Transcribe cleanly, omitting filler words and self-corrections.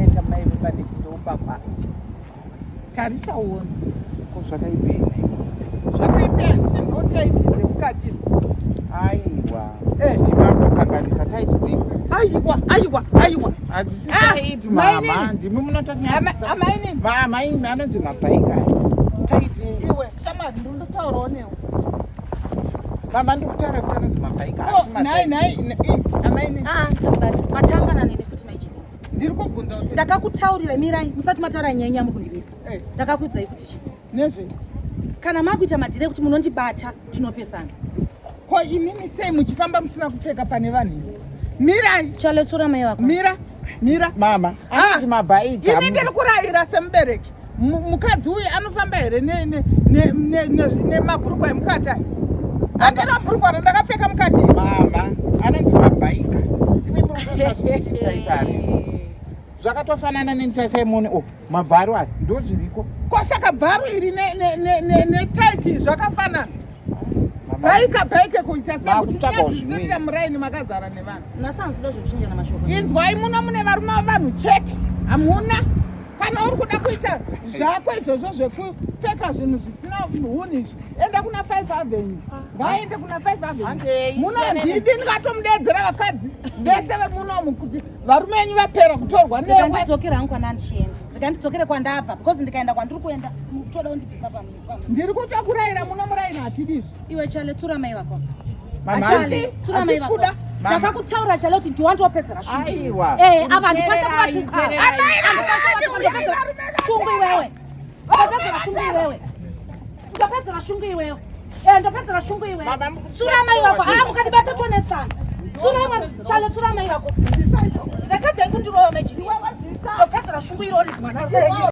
zvakaita mai vepanext door papa. Tarisa uone. Ko zvakaipei nhai? Zvakaipei handiti ndo taiti dzemukati idzi. Aiwa. Eh. Ndinotokanganisa taiti dzei? Aiwa, aiwa, aiwa. Hadzisi Ah, taiti mainini. mama, ndimi munotonyadzisa. Amainini. Mama imi anonzi mabhaika. Taiti. Iwe, shamwari ndinotaurawo newe. Mama ndikutaura kuti anonzi mabhaika. Oh, asi nhai, mataiti. nhai, nhai, amainini. Ah, musabata. Matanga nanini futi maichini. Ndiri kubvunza kuti Ndakakutaurira mirai, musati mataura nyaya yenyu mukundimisa. Eh. Ndakakuudzai kuti chii? Nezvei? Kana makuita madhiri ekuti munondibata tinopesana. Ko imimi sei muchifamba musina kupfeka pane vanhu imi? Mirai. Chale tsura mai vako. Mira, mira. Mama, Ah. anonzi mabhaika. Ini ndiri kurayira semubereki. Mukadzi uyu anofamba here nemabhurugwa emukati aya? Handina bhurugwa randakapfeka mukati. Mama, anonzi mabhaika. Imi muri kutotaisa Zvakatofanana nenitasai muone oh, mabvaru aya ndozviriko. Ko saka bvaru iri netaiti zvakafanana. Bhaika bhaike kuita sekuti nyadzisirira muraini makazara nevanhu. Nasanzida zvekuchinjana mashoko. Inzwai muno mune varume vavanhu chete. Hamuna kana uri kuda kuita zvako izvozvo zvekupfeka zvinhu zvisina hunhu izvi enda kuna 5 avenue ngaende kuna 5 avenue muno handidi ndingatomudeedzera vakadzi vese vemunomu kuti varume enyu vapera kutorwa newe. Ndidzokere hangu kwandandichienda. Rega ndidzokere kwandabva because ndikaenda kwandiri kuenda mukutoda kundibvisa pano. Ndiri kutakurayira muno muraini hatidi izvi. Iwe Chale tsura mai vako. Mama, Chale tsura mai vako. Hatisi kuda. Ndakakutaura Chale kuti ndiwandopedzera shungu. Aiwa. Eh, ava handikwanisa kuvatuka. Tererai, Handikwanisa kuvatuka ndopedzera shungu iwewe. Ndopedzera shungu iwewe. Ndopedzera shungu iwewe. Eh, ndopedzera shungu iwewe. Baba, muri Tsura mai vako. Ah, mukandibata tonetsana. Tsura imwe Chale tsura mai vako. Rekedzai kundirova mai Jimmy. Ndopedzera shungu irori zimwana.